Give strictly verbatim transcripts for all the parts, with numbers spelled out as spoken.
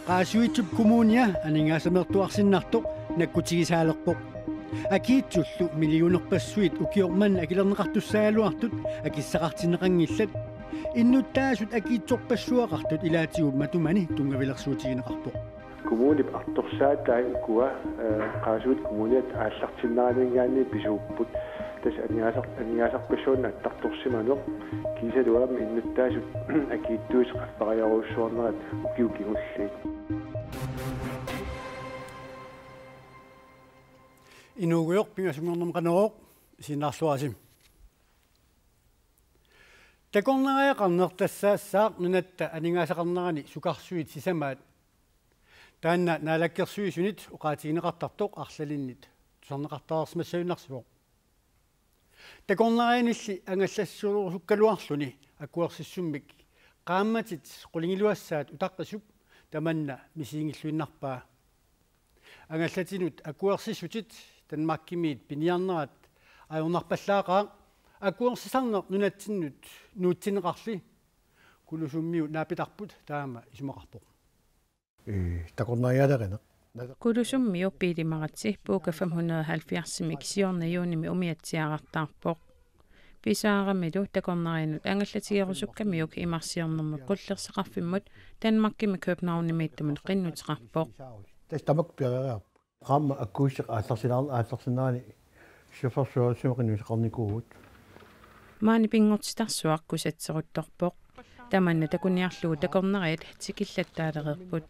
Qaasuitsup Kommunia aningaasameertuarsinnartoq nakkutigisaalerpoq. Akiitsullu millionerpassuit ukioq manna akilerneqartussaagaluartut akissaqartinneqanngillat. Innuttaasut akiitsorpassuaqartut ilaatigut matumani tunngavilersuutigineqarpoq. Kommunip artorsaatai ukua, eh, Qaasuitsup Kommuniata aallartinneraninngaanniit pisuupput. Tassa aningaasar-, aningaasarpassuarnut attartorsimaneq kiisalu aamma innuttaasut akiitsuisut qaffariarujussuarnerat ukiut kingulliit. Inuugujoq pingasunngornermi Qanorooq isiginnaarluarisi. Takornariaqarneq tassaassaaq nunatta aningaasaqarnerani sukarsuit sisamaat. Taanna Naalakkersuisunit oqaatigineqartartoq arlalinnit tusarneqartareersimassagunarsivoq. Takornarianilli angallassorusukkaluarluni akuersissummik qaammatit qulingiluassaat utaqqisup tamanna misiginngilluinnarpaa. Angallatinut akuersissutit Danmarkimiit piniarnerat ajornarpallaaqaaq, akuersisarneq nunatsinnut nuutsinneqarli. Kulusummiut naapitarput taama isumaqarpoq. Ee, takornarialerineq. Kulusummiup Biili Maratsi Puuka fem hundrede og halvfjerds-imik siorna juunimi umiatsiarartaarpoq. Pisaaramilu takornarianut angallatigerusukkamiuk imarsiornermut qullersaqarfimmut Danmarkimi Københavnimiittumut qinnuteqarpoq. Tassa tamakku pereeriarput. Qaammat akuusseq aallarsinnaa-, aallarsinnaanani siffersuarissumik qinnuteqarnikuuvugut. Maani pinngortitarsuaq kusatseruttorpoq. Tamanna takuniarlugu takornariat tikillattaalereerput.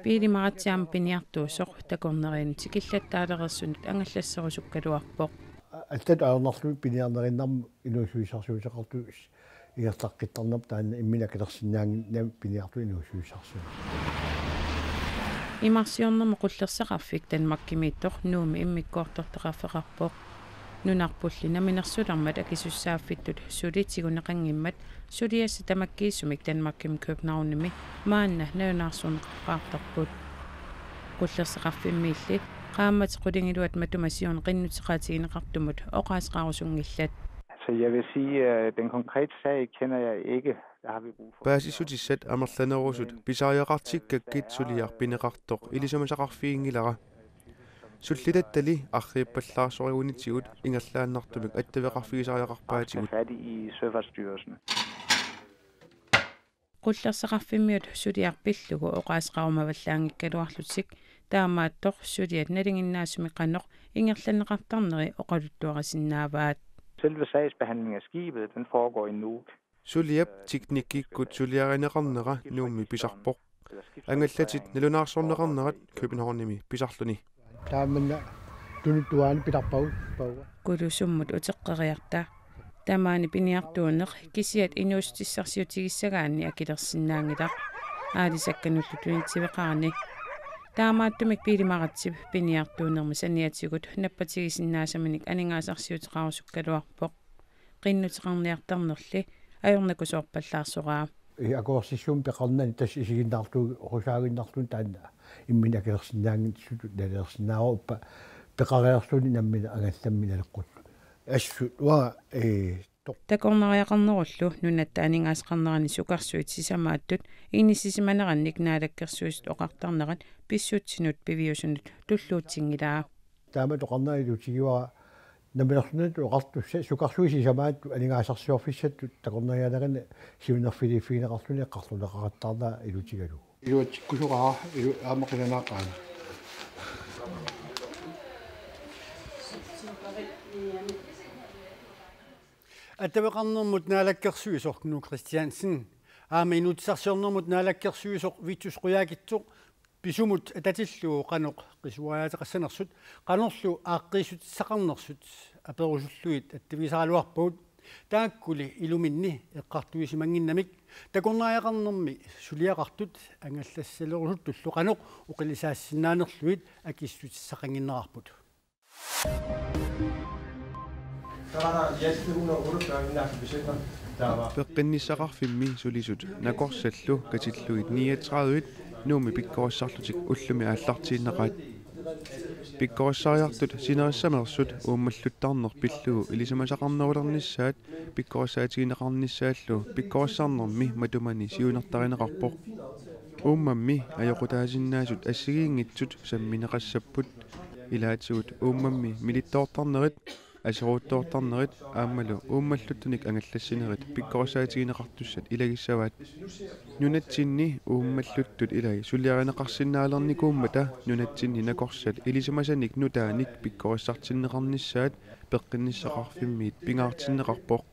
Biili Maratsi aamma piniartuusoq takornarianut tikillattaalereersunut angallassorusukkaluarpoq. Allatut ajornarlugit piniarnerinnarmut inuussutissarsiuteqartut ingerlaqqittarnerput taanna imminut akilersinnaannginnami piniartut inuussutissarsiorneq. Imarsiornermut qullersaqarfik Danmarkimiittoq Nuummi immikkoortortaqarfeqarpoq. Nunarpulli namminersulermat akisussaaffittut suli tiguneqanngimmat suliassat tamakkiisumik Danmarkimi Københavnimi maanna nalunaarsorneqartarput. Qullersaqarfimmiilli qaammatit qulingiluat matuma siorna qinnuteqaatigineqartumut oqaaseqarusunngillat. Så jeg vil sige, øh, den konkrete sag kender jeg ikke. Der har vi brug for Paasissutissat amerlanerusut pisariaqartikkakkit suliaq pineqartoq ilisimasaqarfiginngilara. Sullitattali arriippallaarsorigunitsigut ingerlaannartumik attaveqarfigisariaqarpaatigut. Fat i Søfartsstyrelsen. Qullersaqarfimmiut suliaq pillugu oqaaseqarumavallaanngikkaluarlutik, taamaattoq suliat nalinginnaasumik qanoq ingerlanneqartarneri oqaluttuarisinnaavaat. Selve sagsbehandlingen af skibet, den foregår i Nuuk. Suliap teknikkikkut suliarineqarnera Nuummi pisarpoq. Angallatit nalunaarsorneqarnerat Københavnimi pisarluni. Taamanna tunuttuaani pitarpagut paua. Kulusummut uteqqeriarta. Tamaani piniartuuneq kisiat inuussutissarsiutigissagaanni akilersinnaanngilaq. Aalisakkanullu tunitsiveqarani. Taamaattumik Biili Maratsip piniartuunermi saniatigut nappatigisinnaasaminik aningaasarsiuteqarusukkaluarpoq. Qinnuteqarniartarnerli ajornakusoorpallaarsoraa. I akuersissummik peqarnani tassa isiginnaarlugu, orusaaginnarluni taanna imminut akilersinnaanngitsutut nalilersinnaavara, uppa peqariarluni nammineq angallammi naleqqulluni. Assut uanga, ee, toq. Takornariaqarnerullu nunatta aningaasaqarnerani sukarsuit sisamaattut inissisimanerannik Naalakkersuisut oqartarnerat pissutsinut piviusunut tulluutsinngilaa. Taama toqarnera ilutigivara namminersornermut oqartussat sukarsuit sisamaattut aningaasarsiorfissattut takornarialerineq siunnerfiliiffigineqarluni eqqartorneqaqattaarnera ilutigalugu. Iluatsikkusoqaara, ilu-, aamma qilanaaqaanga. Attaveqarnermut naalakkersuisoq Knud Kristiansen aamma inuutissarsiornermut naalakkersuisoq Vittus Qujaukitsoq pisumut atatillugu qanoq qisuariaateqassanersut, qanorlu aaqqiissutissaqarnersut aperusullugit attavigisaraluarpagut. Taakkuli iluminni eqqartuisimannginnamik takornariaqarnermi suliaqartut angallassalerusuttullu qanoq oqilisaasinnaanerlugit akissutissaqannginnerarput. Peqqinnissaqarfimmi sulisut nakorsallu katillugit niogtredive Nuummi pikkorissarlutik ullumi aallartiinnaqaat. Pikkorissariartut sinerissameersut uummalluttarneq pillugu ilisimasaqarnerulernissaat pikkorissaatigineqarnissaallu pikkorissarnermi matumani siunertarineqarpoq. Uummammi ajoqutaasinnaasut assigiinngitsut sammineqassapput. Ilaatigut uummammi milittoortarnerit, aseruuttoortarnerit aammalu uummalluttunik angallassinerit pikkorissaatigineqartussat ilagissavaat. Nunatsinni uummalluttut ilai suliarineqarsinnaalernikuummata nunatsinni nakorsat ilisimasanik nutaanik pikkorissartinneqarnissaat peqqinnissaqarfimmiit pingaartinneqarpoq.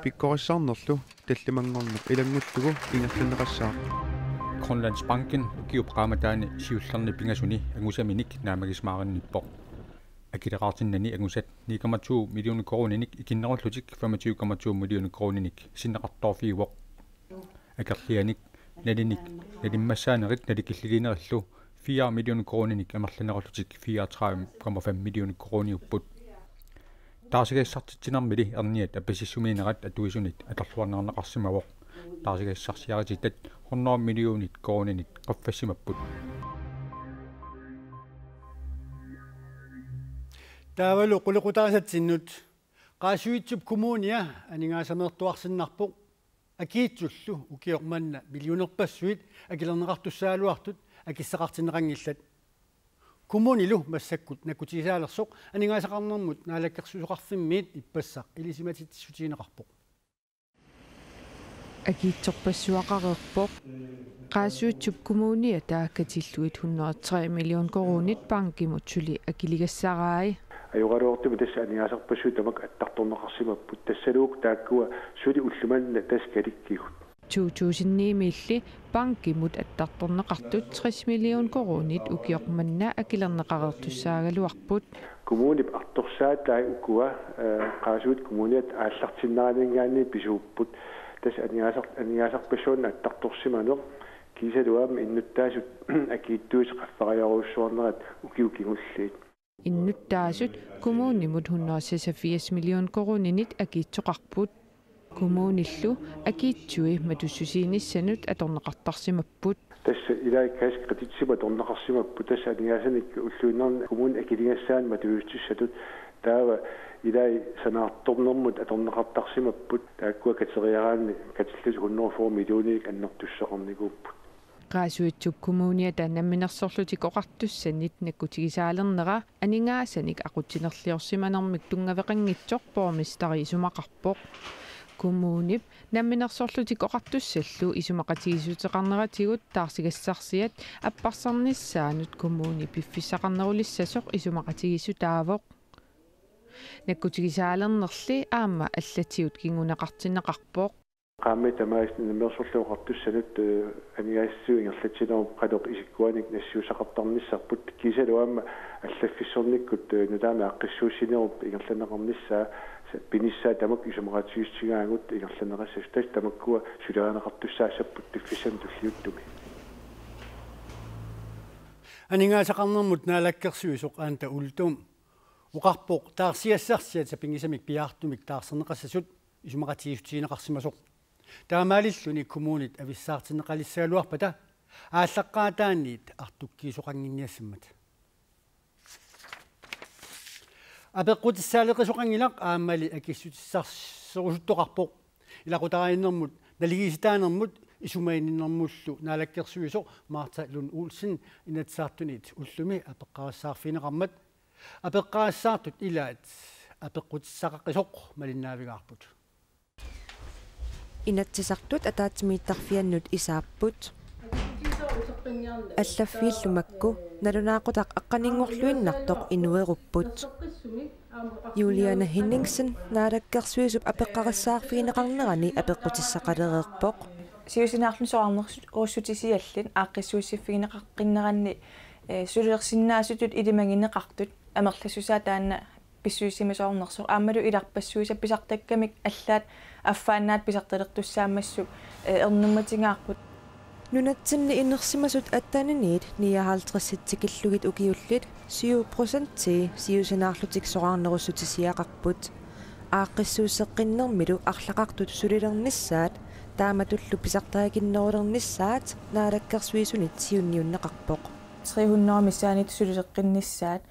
Pikkorissarnerlu tallimanngorneq ilanngullugu ingerlanneqassaaq. Grønlandsbanken ukiup qaammataani siullerni pingasuni angusaminik naammagisimaarinniippoq. Akileraartinnani angusat ni komma to millioner koruuninik ikinnerullutik femogtyve komma to millioner koruuninik sinneqartoorfiuvoq. Akerlianik nalinik nalimmassaanerit nalikilliliinerillu fire millioner koruuninik amerlanerullutik fireogtredive komma fem millioner koruuniupput. Taarsigassartitsinermili erniat apisissumiinnerat atuisunit atorluarneqarsimavoq. Taarsigassarsiarititat hundrede millionit koruuninit qaffassimapput. Taavalu qulequtaasatsinnut. Qaasuitsup Kommunia aningaasameertuarsinnarpoq. Akiitsullu ukioq manna millionerpassuit akilerneqartussaagaluartut akissaqartinneqanngillat. Kommunilu massakkut nakkutigisaalersoq aningaasaqarnermut naalakkersuisoqarfimmiit ippassaq ilisimatitsissutigineqarpoq. Akiitsorpassuaqareerpoq. Qaasuitsup Kommunia taakku katillugit hundrede og tre million koruunit bankimut suli akiligassarai. Ajoraluartumik tassa aningaasarpassuit tamakku attartorneqarsimapput, tassalu taakkua suli ulloq manna tassa kalikkigut. To tusind ni-miilli bankimut attartorneqartut tres million koruunit ukioq manna akilerneqareertussaagaluarput. Kommunip artorsaatai ukua, eh, Qaasuitsup Kommuniata aallartinneraninngaanniit pisuupput. Tassa aningaasar-, aningaasarpassuarnik attartorsimaneq kiisalu aamma innuttaasut akiitsuisa qaffariarujussuarnerat ukiut kingulliit. Innuttaasut kommunimut hundrede og seksogfirs million koruuninit akiitsoqarput. Kommunillu akiitsui matussusiinissanut atorneqartarsimapput. Tassa ilai kassekreditsimut atorneqarsimapput, tassa aningaasanik ulluinnarni kommunip akiligassaanut matussutissatut, taava ilai sanaartornermut atorneqartarsimapput, taakkua kateriaraanni katillutik hundrede og fyrre millioner annertussuseqarnikuupput. Qaasuitsup Kommuniata Namminersorlutik Oqartussanit nakkutigisaalernera aningaasanik aqutsinerliorsimanermik tunngaveqanngitsoq borgmesteri isumaqarpoq. Kommunip Namminersorlutik Oqartussallu isumaqatigiissuteqarneratigut taarsigassarsiat apparsarnissaannut kommuni piffissaqarnerulissasoq isumaqatigiissutaavoq. Nakkutigisaalernerli aamma allatigut kinguneqartinneqarpoq. Qaammat tamaasa Namminersorlutik Oqartussanut, eh, aningaasatsinnut ingerlatsinerup qanoq isikkuanik nassiussaqartarnissarput, kiisalu aamma allaffissornikkut, eh, nutaamik aaqqissuussinerup ingerlanneqarnissaa, sa-, pinissaa tamakku isumaqatigiissutigaagut ingerlanneqassasoq, tassa tamakkua suliarineqartussaassapput piffissami tulliuttumi. Aningaasaqarnermut naalakkersuisoq Anda Uldum oqarpoq taarsigassarsiat sapinngisamik piaartumik taarserneqassasut isumaqatigiissutigineqarsimasoq. Taamaalilluni kommunit avissaartinneqalissagaluarpata aallaqqaataaniit artukkiisoqannginniassammat. Apeqqutissaaleqisoqanngilaq aammali akissutissarserusuttoqarpoq. Ilaqutariinnermut, naligiissitaanermut isumaginninnermullu naalakkersuisoq Martha Lund Olsen Inatsisartunit ullumi apeqqarissaarfigineqarmat apeqqarissaartut ilaat apeqqutissaqaqisoq malinnaavigaarput. Inatsisartut ataatsimiittarfiannut isaapput. Allaffiillu makku nalunaaqutaq aqqaninngorluinnartoq inuerupput. Juliane Henningsen naalakkersuisup apeqqarissaarfigineqarnerani apeqqutissaqalereerpoq. Siusinaarluni soraarnerussutisiallit aaqqissuussiffigineqaqqinneranni, eh, sulilersinnaasutut ilimagineqartut amerlassusaa taanna pissusissamisoornersoq aammalu ilarpassuisa pisartakkamik allaat affaannaat pisartalertussaammassuk, eh, ernummatigaarput. Nunatsinni inersimasut atteniniit nioghalvtredsit tikillugit ukiullit syv procentii siusinaarlutik soraarnerussutisiaqarput. Aaqqissuusseqqinnermilu arlaqartut sulilernissaat taamatullu pisartaakinnerulernissaat naalakkersuisunit siunniunneqarpoq. Tre hundrede missaanniittut sulileqqinnissaat,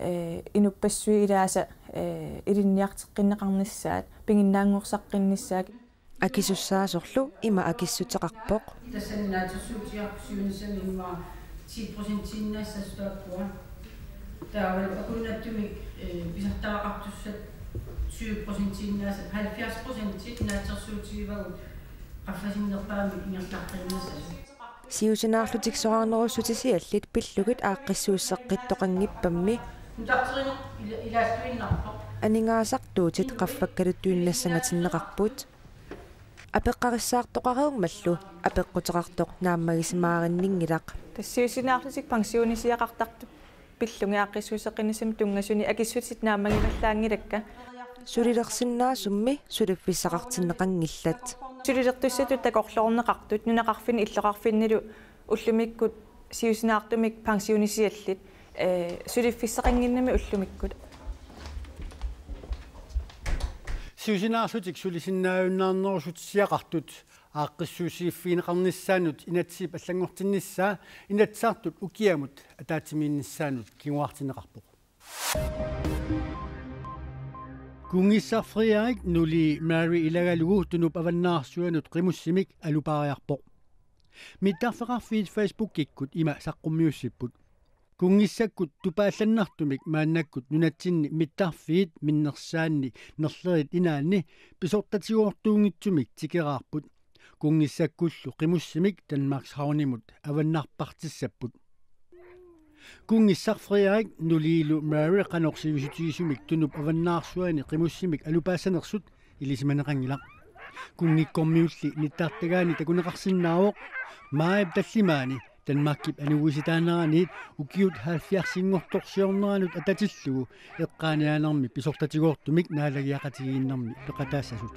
eh, inuppassuit ilaasa, eh, ilinniarteqqinneqarnissaat, piginnaanngorsaqqinnissaat. Akisussaasorlu ima akissuteqarpoq. Tassani naatsorsuutigaarput siunissami immaqa ti procentiinnassasut taakkua. Taavalu akunnattumik, eh, pisartagaqartussat syv procentiinnassat, halvfjerds procenti naatsorsuutigivagut qaffasinnerpaamik ingerlaqqinnassasut. Siusinaarlutik soraarnerussutisiallit pillugit aaqqissuusseqqittoqanngippammi. Nutarterineq ila-, ilaalluinnarpoq. Aningaasartuutit qaffakkaluttuinnassangatinneqarput. Apeqqarissaartoqareermallu apeqquteqartoq naammagisimaarinninngilaq. Tassa siusinaarlutik pensionisiaqartartut pillugit aaqqissuusseqqinnissami tunngasunik akissutit naammagivallaanngilakka. Sulilersinnaasummi suliffissaqartinneqanngillat. Sulilertussatut takorloorneqartut nunaqarfinni illoqarfinnilu ullumikkut siusinaartumik pensionisiallit, eh, suliffissaqannginnami ullumikkut. Siusinaarlutik sulisinnaajunnaarnerussutisiaqartut aaqqissuussiffigineqarnissaannut inatsisip allanngortinnissaa Inatsisartut ukiamut ataatsimiinnissaannut kinguartinneqarpoq. Kunngissaq Frederik nulii Mary ilagalugu Tunup avannaarsuanut qimussimik alupaariarpoq. Mittarfeqarfiit Facebookikkut ima saqqummiussipput. Kunngissakkut tupaallannartumik maannakkut nunatsinni mittarfiit minnersaanni nerlerit inaanni pisortatigoortuunngitsumik tikeraarput. Kunngissakkullu qimussimik Danmarkshavnimut avannarpartissapput. Kunngissaq Frederik nuliilu Mary qanoq sivisutigisumik Tunup avannaarsuani qimussimik alupaassanersut ilisimaneqanngilaq. Kunngikkormiulli nittartagaani takuneqarsinnaavoq maajip tallimaani Danmarkip anuisitaaneraniit ukiut halvfjerdsinngortorsiorneranut atatillugu eqqaaniaanermi pisortatigoortumik naalagiaqatigiinnermi peqataassasut.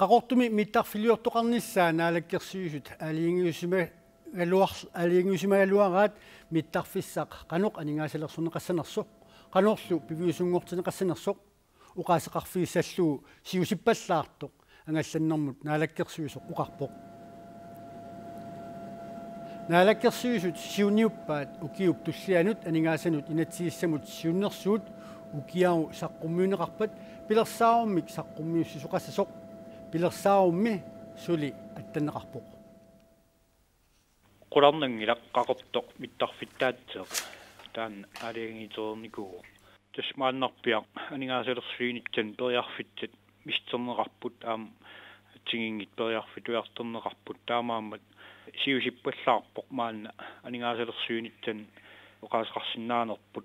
Qaqortumi mittarfiliortoqarnissaa Naalakkersuisut aalajangiusimagaluar-, aalajangiusimagaluaraat mittarfissaq qanoq aningaasalersorneqassanersoq, qanorlu piviusunngortinneqassanersoq oqaaseqarfigissallugu siusippallaartoq angallannermut naalakkersuisoq oqarpoq. Naalakkersuisut siunniuppaat ukiup tullianut aningaasanut inatsisissamut siunnersuut ukiaru saqqummiunneqarpat pilersaarummik saqqummiussisoqassasoq, pilersaarummi suli attanneqarpoq. Qularnanngilaq Qaqortoq mittarfittaatseq taanna aalajangiitereernikuuvoq. Tassa maannarpiaq aningaasalersuinitsinni periarfissat misissorneqarput aamma assigiinngitsut periarfissat ujartorneqarput, taamaammat siusippallaarpoq maanna aningaasalersuinitsinni oqaaseqarsinnaanerput.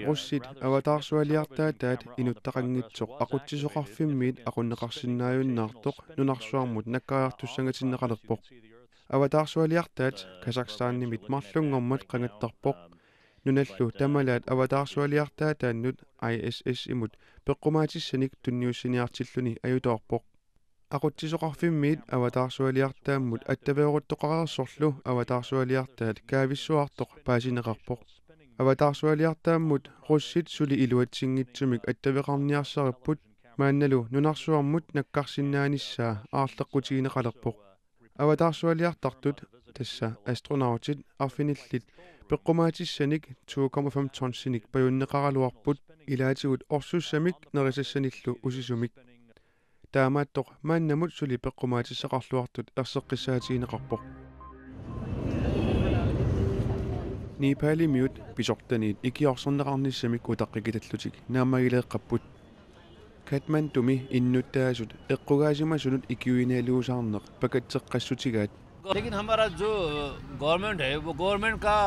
Russit avataarsualiartaataat inuttaqanngitsoq aqutsisoqarfimmiit aqunneqarsinnaajunnaartoq nunarsuarmut nakkariartussangatinneqalerpoq. Avataarsualiartaat Kazakhstanimit marlunngormat qangattarpoq. Nunallu tamalaat avataarsualiartaataannut I S S-imut peqqumaatissanik tunniussiniartilluni ajutoorpoq. Aqutsisoqarfimmiit avataarsualiartaammut attaveeruttoqareersorlu avataarsualiartaat kaavissuartoq paasineqarpoq. Avataarsualiartaammut russit suli iluatsinngitsumik attaveqarniarsaripput, maannalu nunarsuarmut nakkarsinnaanissaa aarleqqutigineqalerpoq. Avataarsualiartartut, tassa astronautit, arfinillit peqqumaatissanik to komma fem tonsinik pajunneqaraluarput, ilaatigut orsussamik nerisassanillu usisumik. Taamaattoq maannamut suli peqqumaatissaqarluartut erseqqissaatigineqarpoq. Nepalimiut pisortaniit ikiorserneqarnissamik utaqqikitallutik naammagileeqqapput. Kathmandumi innuttaasut eqqugaasimasunut ikiuinialuusaarneq pakatseqqassutigaat. लेकिन हमारा जो गवर्नमेंट है, वो गवर्नमेंट का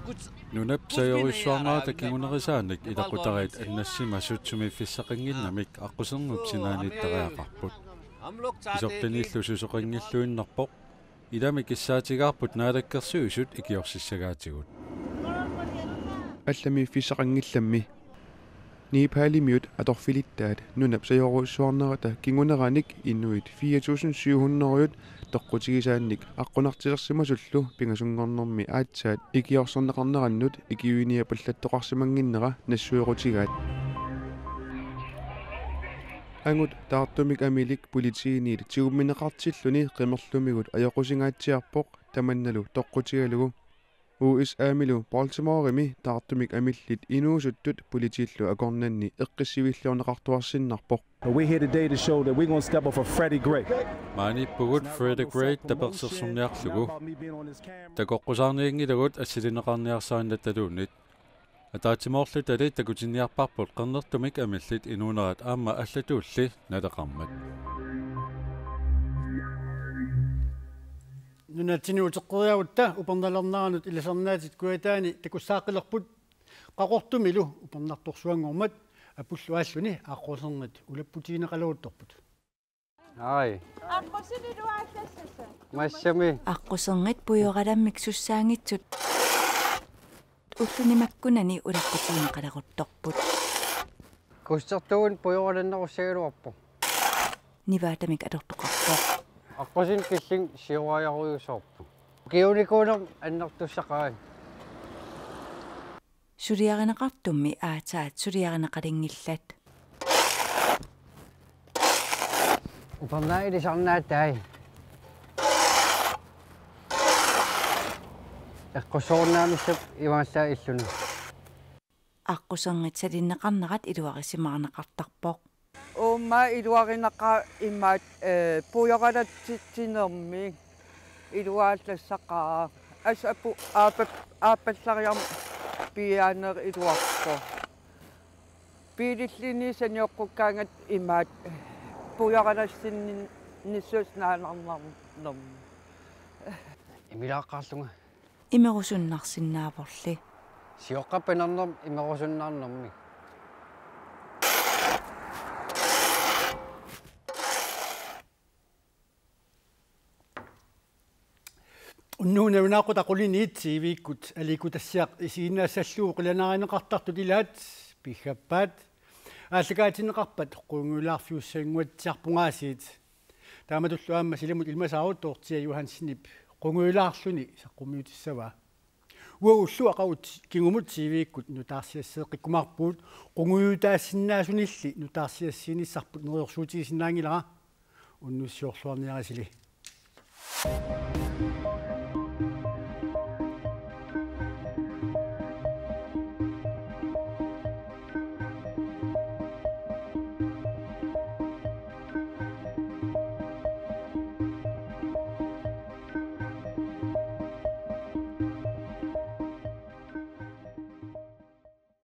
कुछ Nunap sajorujussuarnerata kingunerisaanik ilaqutariit annassimasut sumiiffissaqannginnamik aqqusernup sinaaniittariaqarput. Pisortaniillu susoqanngilluinnarpoq. Ilami kissaatigaarput Naalakkersuisut ikiorsissagaatigut. Allamiiffissaqanngillammi. Nepalimiut atorfilittaat nunap sajorujussuarnerata kinguneranik inuit fire tusind syv hundrede toqqutigisaannik aqqunartilersimasullu pingasunngornermi aatsaat ikiorserneqarnerannut ikiuiniapallattoqarsimannginnera nassuerutigaat. Angut taartumik amilik politiinit tigummineqartilluni qimerlumigut ajoqusingaatsiarpoq tamannalu toqqutigalugu. U S A-milu Baltimoremi taartumik amillit inuusuttut politiillu akornanni eqqissiviilliorneqartuarsinnarpoq. But we're here today to show that we're gonna step up for Freddie Gray. Maaniippugut Freddie Gray tapersersorniarlugu. Takoqqusaarnianngilagut assilineqarniarsarinnattaluunniit. Ataatsimoorlutali takutinniarparput qernertumik amillit inuunerat aamma allatuulli naleqarmat. Nunatsinni uteqqeriarutta upernalerneranut ilisarnaatit Kujataani takussaaqilerput Qaqortumilu upernartorsuanngormat apullu aalluni aqqusernit ulapputigineqaleruttorput. Ai. Aqqusineruallassasa. Massami. Aqqusernit pujoralammik sussaanngitsut ulluni makkunani ulapputigineqaleruttorput. Kustertuun pujoralannerussagaluarpoq. Nivaattamik atortoqarpoq. Aqqusineq killinga siuariarujusoorpoq. Ukiunikuunermi annertussaqaanga. Suliarineqartummi aatsaat suliarineqalinngillat. Upernaaq ilisarnaatai. Eqqussorunnaamissap imaassaa illuni. Aqqusernit salinneqarnerat iluarisimaarneqartarpoq. Uummaa iluarinaqaaq imaat, eh, pujoralatsitsinermi iluaallassaqaaq. Asapu aapap-, aappallariarmat piiaaneq iluarpoq. Biilillini sanioqqukkaangat imaat pujoralassinnissut naanarnermi. Imilaaqqaarlunga. Imerusunnarsinnaavorli. Sioqqap pinernermi imerusunnarnermi. Unnugu nalunaaqutaq quliniit T V-kkut aliikkutassiaq isiginnaassallugu qilanaarineqartartut ilaat piggappaat aallakaatinneqarpat qungujulaarfiussanguatsiarpungaasiit. Taamatullu aamma silamut ilimasaarut Dorthea Johansenip qungujulaarluni saqqummiutissavaa. Uagullu aqagu kingumut T V-kkut nutaarsiasseeqqikkumaarpugut, qungujutaassinnaasunilli nutaarsiassiinissarput neriorsuutigisinnaanngilara. Unnussiorluarniaritsi.